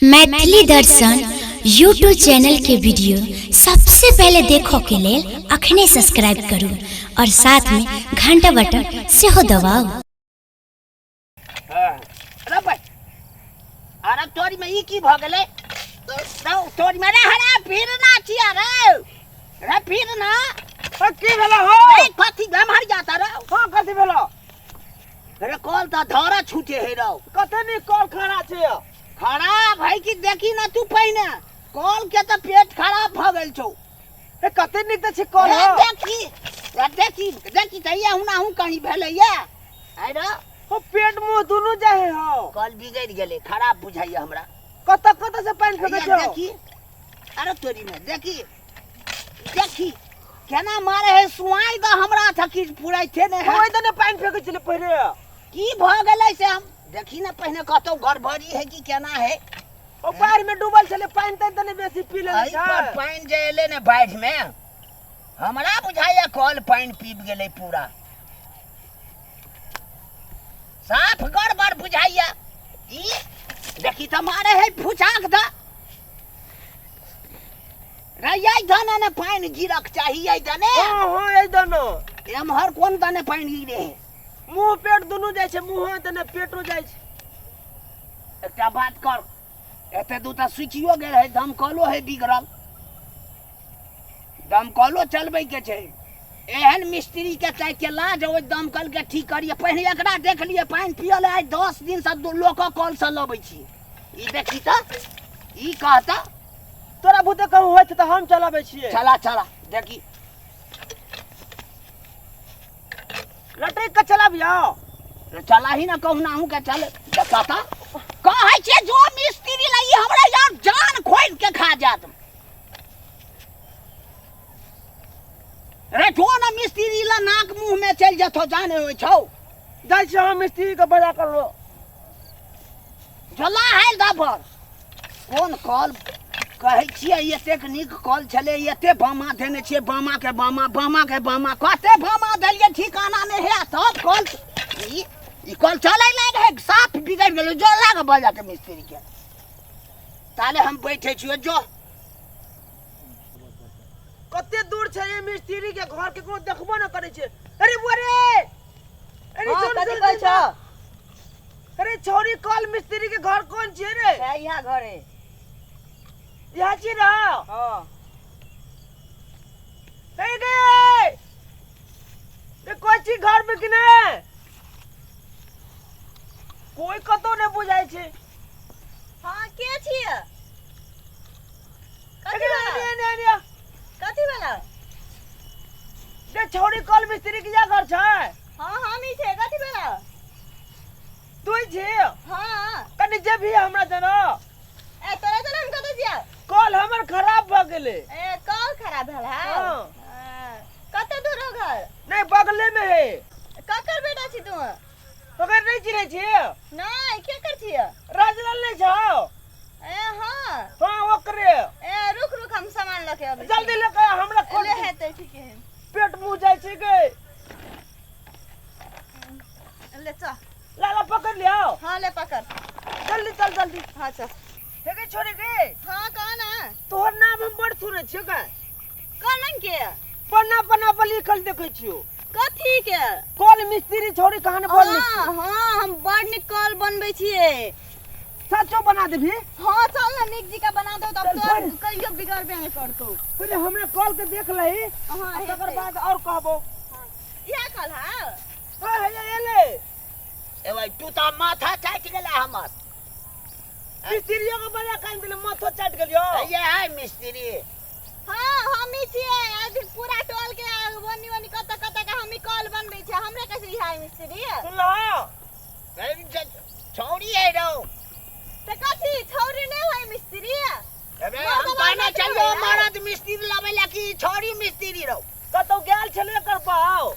मैथिली दर्शन YouTube channel के video सबसे पहले देखो के लेल अखने सब्सक्राइब करू और साथ में घंटा बटन सेहो दबाउ। अरे भाई, अरे तोरी में ई की भ गेलै? रौ तोरी में रे, हरा फिर ना छिया रे, रे फिर ना। अ, की भेलो हो? रे कथी बेमार जाता रे? हाँ, कथी भेलो? रे कॉल त धरा छूटे हे रौ। कते नी कॉल खड़ा छै? खराब है कि देखी ना तू पहिने कॉल के त पेट खराब भ गेल छौ। ए, कते नीक त छै कॉल। रे हो देखी रे, देखी देखी त ये हुना हूं कहीं भेलै ये आइ रे। हो, पेट मुंह दुनू जाहे हो। कॉल बिगड़ गेलै, खराब बुझाइया हमरा। कत कत से पानि फेकै ये छौ? देखी, अरे तोरी में देखी देखी केना मारे है सुआई द हमरा थकी पुराइते ने है। ओइ दने पानि फेकै छलै पहिले। की भ गेलै से हम देखी ना पहिने, कतौ गड़बड़ी है कि केना है। ओ बाढ़ में डूबल छलै, पानि तानि तने बेसी पी लेने एहि पर छै। पानि जे एलै ने बाढ़ि में, हमरा बुझाइया कल पानि पीब गेलै पूरा, साफ गड़बड़ बुझाइया। ई देखी तऽ मारे है फुचाक द रे, यही दने ने पानि गिरक चाही, यही दने। हाँ हाँ, एहि दनो। एम्हर कोन दने पानि गिरे है? मुंह पेट दुनू जाइ छै, मुंहो दने पेटो जाइ छै। एकटा बात कर, एते दूटा सुखियो गेल है, दमकलो है बिगड़ल, दमकलो चलबै के छै। एहन मिस्त्री के चाहे के लाज ओहि दमकल के ठीक करिए। पहिने एकरा देख लिए, पानि पियल आइ 10 दिन से लोक कल से लबै छी। ई देखी तऽ ई कहता तोरा भूते कहूँ होइत तऽ हम चलाबै छियै। चला चला देखी। लटक के चलाबियौ? चला ही ना कहूँ ना के चल। देखा तऽ कहै छियै जो मिस्त्री लै हमरा यार जान खोलि के खा जात रे। जो ना मिस्त्री ला नाक मुंह में चलि जेतौ, जाने होइ छौ। जाइ छियै हम मिस्त्री के बजा कर लो। जला है दबर कोन कल कहै छियै, एतेक नीक कल छलै, एते बामा देने छियै, बामा के बामा, बामा के बामा, कते बामा देलियै ठिकाना नहि है। तब कल ई ई कल चलै लागि है, साफ बिगड़ि गेलै। जो लाग बजा के मिस्त्री के, ताले हम बैठे छियै जो। कते दूर छै ई मिस्त्री के घर, केकरो देखबो न करै छै। अरे बुआ रे, अरे हाँ, सुन कथी सुन कहै सुन छौ? अरे छौरी, कल मिस्त्री के घर कोन छियै रे? है यहाँ घरे। यहाँ छी ना? हाँ। हे गे, रे कोई छी घर में कि नहीं? कोई कतौ नहीं बुझाइ छै। हाँ, के छियै? कथी अरे, वाला? अरे, अरे, अरे। कथी वाला? रे छौरी, कल मिस्त्री के जा घर छै? हाँ, हम ही छै। कथी वाला? तू ही छी? हाँ। कनि जे भी हमरा जना। ए तोरा जना हम कतऽ जिया? कल हमर खराब भ गेलै। ए कल खराब भेल है? हाँ। हाँ। कतऽ दूर हो घर? नहीं, बगले में है। ककर बेटा छी तू? ओकर नहीं चिन्है छी? नहीं, के कर छी? राजलाल नहीं छौ? ए हाँ। हाँ, ओकरे। ए रुक रुक, हम सामान लके अबै छी। जल्दी लेके आ, हमरा ले कोन हेतै, ठीक है। पेट मुँह जाइ छै गे। ले चल। लाला पकड़ लियो। हाँ, ले पकड़। जल्दी चल, जल्दी। हाँ, चल। हे गे छोरी गे। हाँ, कह ना। तोहर नाम हम बड़ सुनै छियौ गे। कोन के? पन्ना पन्ना पर लिखल देखै छियौ। कथी के? कल मिस्त्री छोरी कहानी बड़ नीक। हाँ हाँ, हम बड़ नीक कल बनबै छियै। सचो बना देबही? हाँ, चल ना, नीक जी का बना दो तब चल, तोर चल। कहियो बिगड़बे नहीं करतौ। पहिले हमरा कल के देख लही। हाँ, आ तकर हेतै। बाद और कहबो। इएह कल है? हाँ, हे एले। ए भाई, तू तऽ माथा चाटि गेला हमर। मिस्त्रियो के बड़ा कान देले, माथो चाट गेलियो। ये है मिस्त्री? हाँ, हम ही छियै। आज पूरा टोल के वनी वनी कत कत के हम ही कल बनबै छियै, हमरे कैसे इएह मिस्त्री। सुनलहो? छौड़ी है रौ। तऽ कथी छौड़ी नहि होइ मिस्त्री? अबे हम कहने चलियो मरद मिस्त्री लबै ला कि छौड़ी मिस्त्री रौ। कतौ गेल छलै एकर बाप।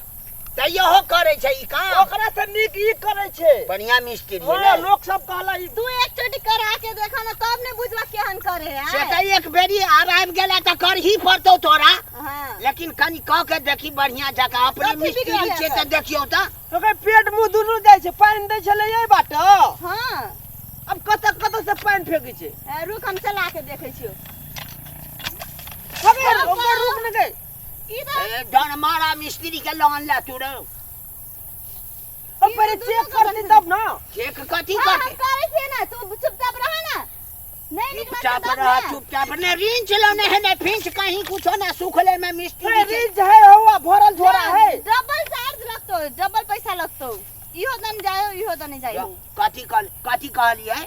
तैयो हो करै छै ई काम। ओकरा से नीक ई करै छै। बढ़िया मिस्त्री है। हाँ, ने लोक सब कहला ई। तू एक चोटी करा के देखा ना, तब ने बुझबा केहन करे है। से तऽ एक बेरी आब आबि गेला तऽ करही पड़तौ तोरा। हाँ। लेकिन कनि कऽ के देखी बढ़िया जकाँ, अपने कथी मिस्त्री बिगड़ल छै है? तऽ देखियौ तऽ। ओकर पेट मुंह दुनू जाइ छै, पानि दै छलै एहि बाट। हाँ। अब कतऽ कतऽ से पानि फेकै छै। ए, रुक, हम चला के देखै छियौ। अबे ओकर रुक ने गई। ई तऽ ए, डर मारा मिस्त्री के लोन ला तू रो। अब पहले चेक करती तब ना। चेक कथी हाँ, हम करते? करै छियै ने, तू चुपचाप रह ना। नहीं निकलत चुपचाप तब रह, ने। चुपचाप ने रिंच लौने है ने फिंच कहीं कुछो ना सुखले में मिस्त्री अरे के। रिंच है हुआ भरल झोरा है। डबल चार्ज लगतो, डबल पैसा लगतो। इहो दन जायो, इहो दन जायो। कथी कहल, कथी कहलियै?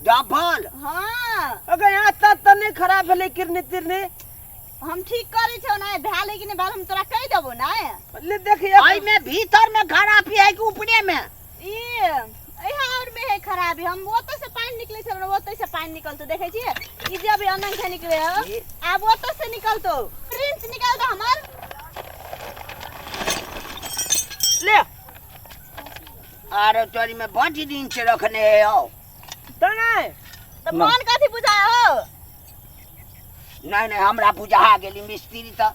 डबल। हाँ। अगर यहाँ तक तऽ नहीं खराब भेलै किरनी तिरनी। हम ठीक करै छौ ना, भेलै कि नहि भेल हम तोरा कहि देबो ना। ले देखिए। एहि में भीतर में खराबी है कि ऊपरे में? ई एहा और में है खराबी। हम ओतऽ से पानि निकलै छै, ओतऽ से पानि निकलतो, देखै छियै? ई जे अभी अनंग से निकले है, ई? आब ओतऽ से निकलतो। रिंच निकाल दे हमर। ले। अरे तोरी में बड रिंच रखने है आओ। तऽ नहि। तऽ ना। मन कथी बुझाय हो? नहीं नहीं, हमरा बुझा गेली मिस्त्री तऽ।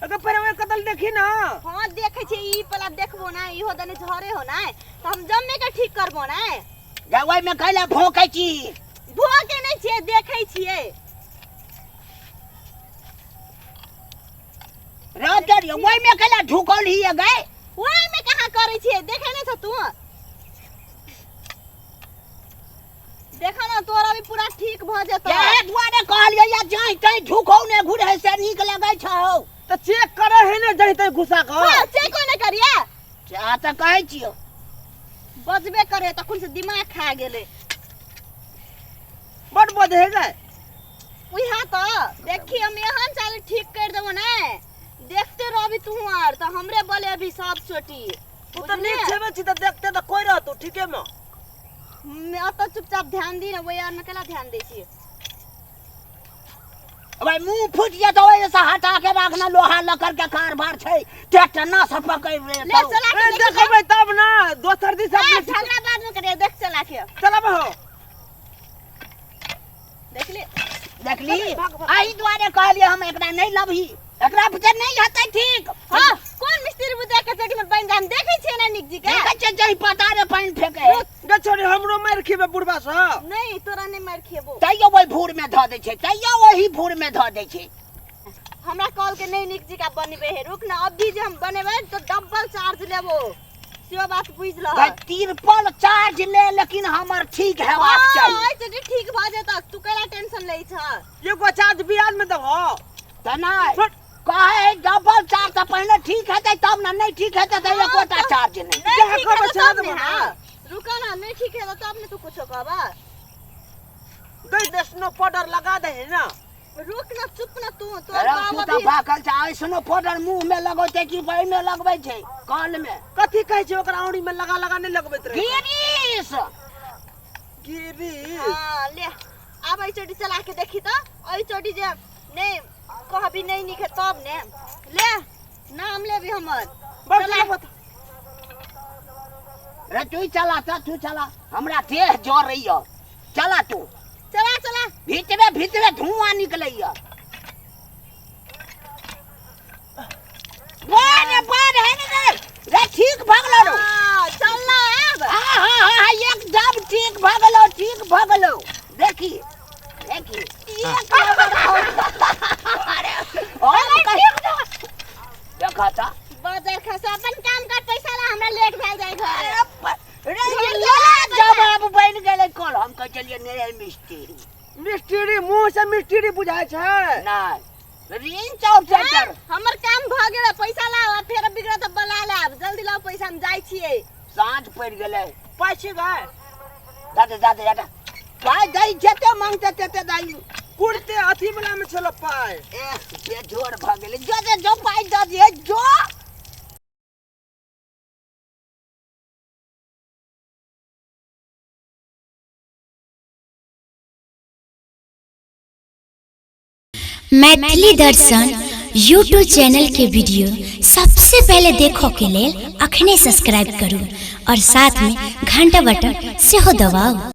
अगर पहले ओहि कतल देखी ना। हाँ देखै छियै, ई पला देखबो ना, इहो दने झरे हो ना, तऽ हम जम्मे के ठीक करबो ना। जा ओहि में कैला भोंकै छी? भोंके नहि छियै, देखै छियै। रे तोरी, ओहि में कैला ढुकल ही गए? ओहि में कहाँ करै छियै, देखै नहि छौ तू? देखा ना, तोरा भी पूरा ठीक भऽ जेतौ। इएह दुआरे कहलियै या जाहि ताहि ढुकौ ने घुरे से नीक लगै छौ। तऽ चेक करे है ने जहि तहि घुसा कऽ। हाँ, चेको नहि करिया। सएह तऽ कहै छियौ। बजबे करे तखन से दिमाग खा गेलै। बड बजै है गए। उहा तऽ देखी, हम एहन चालू ठीक कर देबो ने, देखते रहबी तू आर तऽ हमरे बले अभी सब चोटी। तू तऽ नीक छेबे छी तऽ देखते तऽ कोइ रहतौ ठीके में। अतऽ चुपचाप ध्यान दी ने, ओहि आर में केला ध्यान दै छियै? भाई मुंह फूट जेतौ, ओहि से हटा के राखना, लोहा लकड़ के कारबार छै, ट्रैक्टर ना सब पकड़ ले। ले चला के ए, देखी। देखबै तब ना, दोसर दिस ए, अपने झगड़ा बाद में करिए, देख चला के। चलब हो। देखली? देखली, एहि दुआरे कहलियै हम एकरा नहि लबही, एकरा बुझे नहि हेतै ठीक। हाँ, कोन मिस्त्री बुझा के चटी में पानि हम देखै छियै ना नीक जी के। देखै छियै जहि पता रे पानि फेकै है। गे छोरी, हमरो मारि खेबै बुढ़बा सँ। नहीं, तोरा नहीं मारि खेबो। तैयो ओहि भूर में धऽ दै छै, तैयो ओहि भूर में धऽ दै छै। हमरा कॉल के नहीं नीक जी का बनेबे है, रुक ना, अभी जे हम बनेबै तो डबल चार्ज लेबो, सेहो बात बुझ लह। भाई तिरपल चार्ज ले, लेकिन हमर ठीक हेबाक चाही। हाँ, एहि ठीक भऽ जेतौ, तू कैला टेंशन लै छह? एगो चार्ज बियाज में देबहो। तऽ नहि कहै डबल चार्ज तऽ पहिने ठीक हेतै तब ने, नहि ठीक हेतै तऽ एकोटा चार्ज नहि। नहीं जहाँ ठीक कहबै हेतौ चला तब ने। देबो ना। हाँ, रुक ना, नहीं ठीक हेतौ तब ने तू कुछो कहबा। गई देशनो पाउडर लगा दे है ना। रुक ना, चुप ना तू, तोर अरे बाप तू तऽ अभी भागल छै, ऐसनो पाउडर मुँह में लगौतै कि ओहि में लगबै छै कल में? कथी कहै छै ओकरा औरी में लगा लगा नहि लगबैत रहै? गिरीश। गिरीश। हाँ, ले आब एहि चोटी चला के देखी तऽ, एहि चोटी जे नहीं कहबी नहीं नीक है तब ने ले नाम लेबी हमर। बस। चला। बता। रे तू चला तऽ, तू चला, हमरा देह जरैया, चला तू। चला चला। भीतरे भीतरे धुआं निकलैया। बार बार है ने रे, रे ठीक भगलो रो। हाँ, चल ना आब। हाँ हाँ हाँ, एकदम ठीक भगलो, ठीक भगलो। देखी देखी, एक नंबर। अरे और कहीं देखा था। बाजार खसा, अपन काम कर, पैसा ला, हमरा लेट भए जाय घर। अरे रे ये जवाब बनि गेलै कल, हम कहै छलियै नहि मिस्त्री। मिस्त्री मुँह से मिस्त्री बुझाइ छै। नहि, रिंच ऑपरेटर। हमर काम भऽ गेल, पैसा लाओ, आ फेर बिगड़त तऽ बोला लाब। जल्दी लाओ पैसा, हम जाइ छियै। साँझ पड़ि गेलै। पाइ छी गए? जादे जादे जादे पाइ दै, जते मांगते तते दै। कुर्ते अथी वाला में छलो पाइ। एह, बेजोड़ भऽ गेलै। जो जो जो, पाइ दऽ दिहे जो। मैथिली दर्शन यूट्यूब चैनल के वीडियो सबसे पहले देखो के लेल अखने सब्सक्राइब करू और साथ में घंटा बटन सेहो दबाउ।